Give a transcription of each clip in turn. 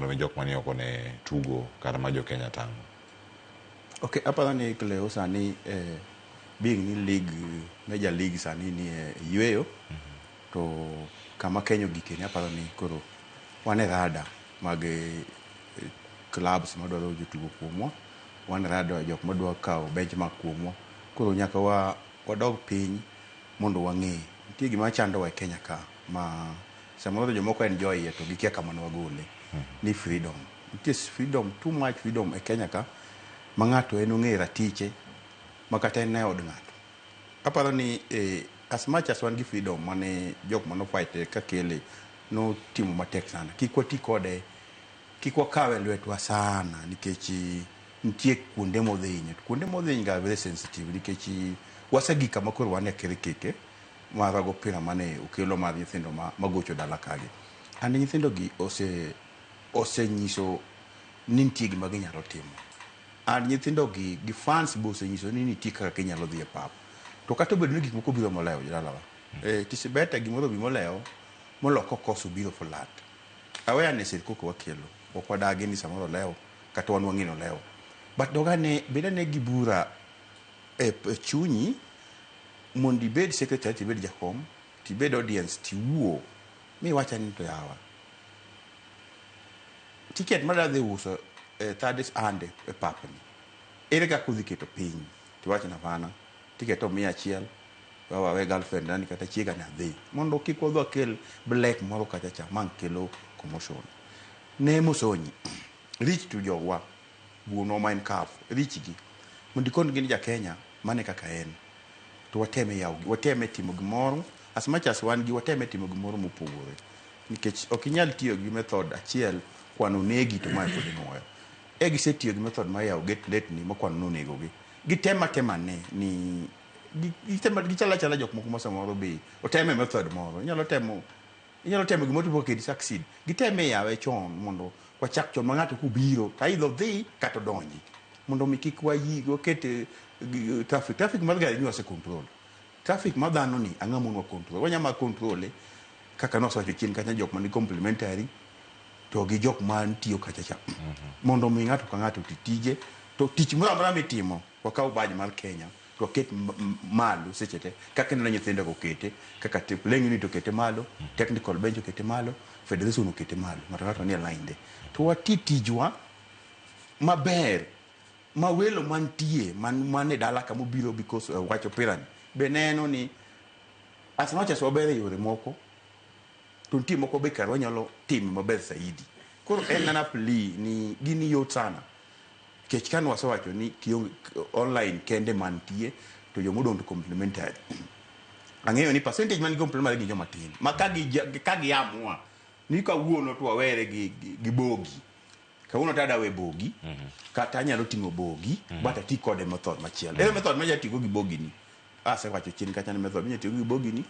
mondo mi jok mani oko ne tugo kata ma jo Kenya tang'o. Ok, aparo ni Cleo sani being ni league, major league sani ni e yueyo to kama Kenya ogike ni aparo ni koro wan e rada mag clubs madwaro jotugo kuomwa, wan e rada jok madwa kawo benchmark kuomwa. Koro nyaka wadog piny mondo wang'e. Nitie gima chandowa e Kenya ka ma samoro jomoko enjoy iye to gikia kama ne wagole ni freedom. Nitie freedom, too much freedom e Kenya ka ma ng'ato en ong'e ratiche ma kata en e od ng'ato. Aparo ni as much as wan gi freedom mane jok mano fight ka kele notimo matek sana. Kik wati kode, kik wakawe lwetwa sana nikech nitie kuonde modhinyo. To kuonde modhiny ga very sensitive nikech wasegik kama koro wan e kirikike mar go opira mane okelo mar nyithindo magocho dala kagi. And nyithindo gi osenyiso ni nitie gima ginyalo timo. And nyithindo gi fans be osenyiso ni nitie kaka ginyalo dhi e pap. To kata obedo ni gik moko biro molewo jodalawa. It is better gimoro obi molewo molo kokoso biro flat. Awareness en koko wakelo. Ok wadagi ni samoro olewo kata wan wang'e ni olewo. But dogane bed ane gi bura e chunyi mondo ibed secretary tibed jakom tibed audience tiwuo miwacha ni to yawa ticket madwa dhi uso e third hand e pap ni ere kaka udhi keto piny tiwacho ni hapana ticket to 100 wawe girlfriend nani kata chiega ni adhi mondo kik wadhi wakel black moro kacha cha mang kelo commotion ne Mosonyi reach to jogwa wuonwa ma en CAF reach gi mondo ikon gi ni ja Kenya mane kaka en to wateme yawo wateme timo gimoro as much as wan gi wateme timo gimoro mopogore nikech ok inyal tiyo gi method achiel kwano negi to mae pod inuoyo e gisetiyo gi method mar yawo gate late ni mokwano nonego gi gitema tema ne ni gitema gichalo achala jok moko ma samoro be oteme method moro inyalo temo gimoro to pok kedi succeed giteme yawe chon mondo wachak chon ma ng'ato kobiro to either odhi kata odonji mondo mi kik wayi waket traffic mar gari ni wase control traffic mar dhano ni ang'o mon wa control wanyalo ma control kaka nosewacho chien kacha jok man complementary to gi jok man tiyo kacha cha mondo mi ng'ato ka ng'ato oti tije to tich moro amora mitimo wakaw badge mar Kenya to waket malo seche te kaka ineno nyithindo go okete kaka playing unit okete malo technical bench okete malo federation okete malo ng'ato ng'ato nie line de to wati tijwa maber ma welo mantie man e dala kama obiro because wach opira ni be neno ni as much as waber e yore moko to nitie moko be kar wanyalo timo maber saidi koro en mana plea ni gini yot sana nikech kane wasewacho ni kionge online kende mantie to jomodong' to complementary ang'eyo ni percentage man gi complementary gin joma tin ma ka gi amua ni kawuono to wawere gi bogi kawuono to adawe bogi kata anyalo ting'o bogi but ati kode method machielo ere method manyalo tigo gi bogi ni asewacho chien kacha ni method minyalo tigo gi bogi ni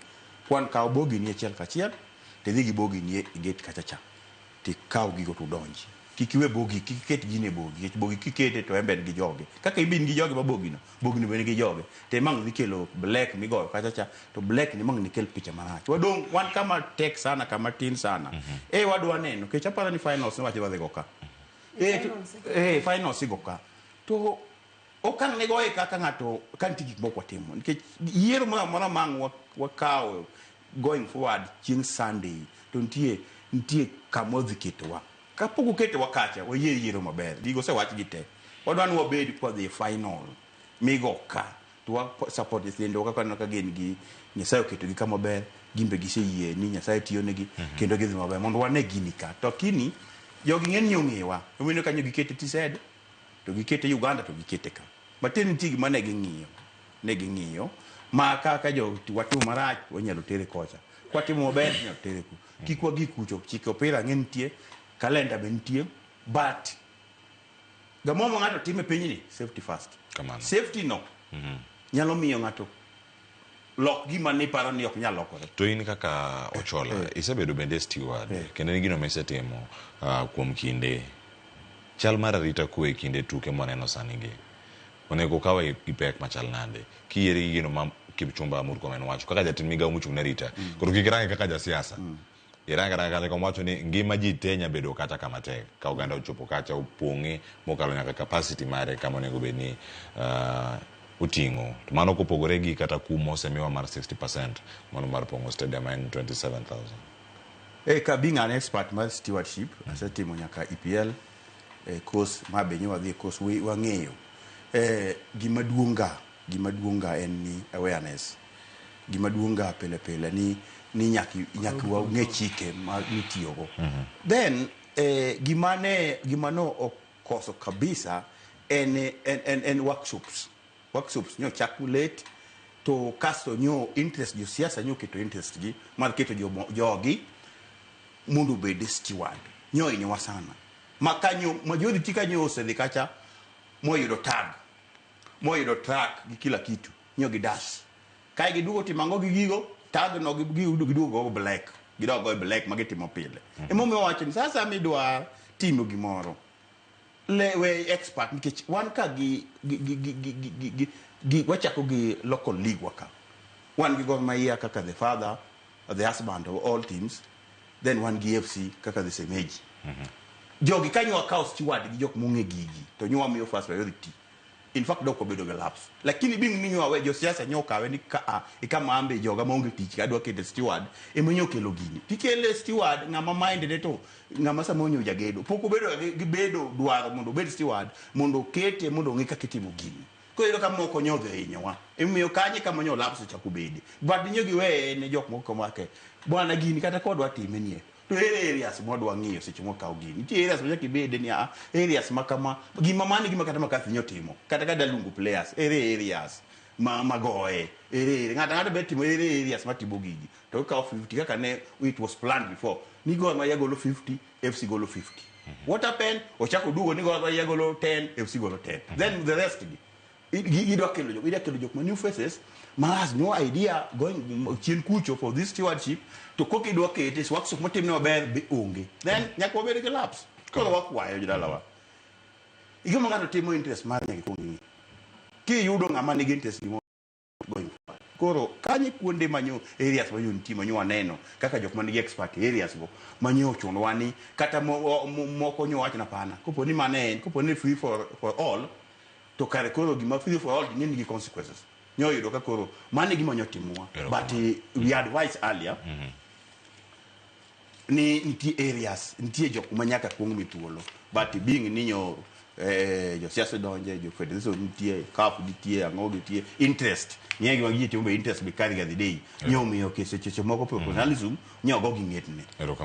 kwan kaw bogi ni achiel kachiel tidhi gi bogi ni e gate kacha cha tikaw gigo to udonji kik iwe bogi kik iket gini e bogi nikech bogi kikete to en be en gi joge kaka in be in gi joge ma bogino bogino be nigi joge to emang' dhi kelo black migoyo kacha cha to black ni mang' nikel picha marach wadong' wan kama tek sana kama tin sana e wadwa neno nikech aparo ni finals ne wacho wadhi go ka finals igo ka to okang' ne goye kaka ng'ato ka nitie gik moko watimo nikech yiero moro amora mang' wakawo going forward chieng' Sunday to nitie kama odhi ketowa kapok oketowa kacha wayier yiero maber gigo osewach gi te wadwa ni wabed kwadhi e final migo ka to wa support nyithindwa kaka waneno ka gin gi Nyasaye oketogi kama ber gin be giseyie ni Nyasaye tiyo negi kendo gidhi maber mondo wane gini ka to kini jogi ng'eny ni ong'ewa omiyo kanyo gikete TZ to gikete Uganda to gikete ka matiende nitie gima ne ging'iyo ma kaka jo watimo marach wanyalo tere kocha kwatimo maber inyalo tere ku kik wagi kucho chike opira ng'e nitie kalenda be nitie but gimoro ma ng'ato timo e pinyni safety first Kamano. safety no nyalo miyo ng'ato lok gima niparo ni ok nyal lokore To in kaka Ochola, isebedo bende steward, kendo in gino misetimo kuom kinde. Chal mar arita kwe e kinde tuke mwaneno sani gi, onego okawe gi pek machal nade? Kiyieri gi gino ma Kipchumba Murkomen wacho, kaka jatend migao mochung' ne arita, koro kik irange kaka jasiasa. Iranga ranga kacha kama wacho ni ngima ji te nya bedo kacha kama tek ka oganda ochopo kacha opong'e mokalo nyaka capacity mare kama onego bed ni oting'o. To mano kopogore gi kata kum mosemiwa mar 60% mano mar pong'o stadium en 27,000. Ka being an expert mar stewardship, asetimo nyaka EPL course ma be nyo wadhi e course wang'eyo. Gima duong' ga en ni awareness. Gima duong' ga pile pile ni nyaka wang'e chike ma mitiyogo. Then gima no okoso kabisa en workshops. Workshops nyo chak late to kasto nyo interest josiasa nyo keto interest gi mar keto jogi mondo obed steward nyo hinyowa sana ma kanyo majority kanyo osedhi kacha moyudo tag, moyudo track gi kila kitu, nyo gidas kae giduogo timo ang'o gi gigo tag no giduogo go black, gidok go e black ma gitimo pile. Emomiyo wawacho ni sasa midwa timo gimoro le we expert, nikech wan ka gi wachako gi local league wa ka wan gi Gor Mahia kaka the father, the husband of all teams, then wan gi FC kaka the semeji. Jogi kanyo wakawo steward gi jok mong'e gigi to nyo wamiyo first priority. In fact dok wabedo gi lapse, lakini bing ni nyo wawe josiasa nyo okawe ni ka a kama ambe joga maonge tich adwa kete steward ema nyo kelo gini tikele steward ng'ama mind ne to ng'ama samoro nyo jagedo pok obedo gi bedo dwaro mondo obed steward mondo okete mondo ong'e kaka itimo gini. Koro iyudo ka moko nyo odhi ohinyowa, emomiyo kanye kama nyo lapse ochako bede, but nyo giweye ne jok moko kamake bwana gini kata ka wadwa time nie to ere areas mwadwa ng'iyo seche mwakawo gini. Nitie areas ma nyaka ibede ni areas ma kama gima mani gima kata makathi nyo timo kata ka daluongo players ere areas ma magoye ere ng'ato ang'ato be timo ere areas matimo gigi to ikawo 50 kaka ne it was planned before ni Gor Mahia golo 50, FC golo 50. What happened? Ochako duogo ni Gor Mahia golo 10, FC golo 10, then the rest gi gidwa kelo jok ma new faces ma has no idea going chien kucho for this stewardship to koka idwa kete workshop motimne maber be onge, then nyaka wabed gi lapse. Koro wakwayo jodalawa, gima ng'ato timo interest mar nyaka ikuong ing'i kiyudo ng'ama nigi interest gimo going forward. Koro kanye kuonde manyo areas manyo nitie manyo waneno kaka jok manigi expert areas go manyo ochunowa ni kata moko nyo wacho napana kopo ni mane en kopo ni free for all to kare koro gima free for all ni nigi consequences nyo yudo ka koro mano e gima nyo timowa. But we advised earlier ni nitie areas, nitie jok ma nyaka kuong mi thuolo, but being ni nyo josiasa donje, jo federation nitie, CAF nitie, ang'o nitie interest ng'e gima ji timo be interest be carry ga the day nyo omiyo seche moko professionalism nyo go gi ng'etne. Erokamano.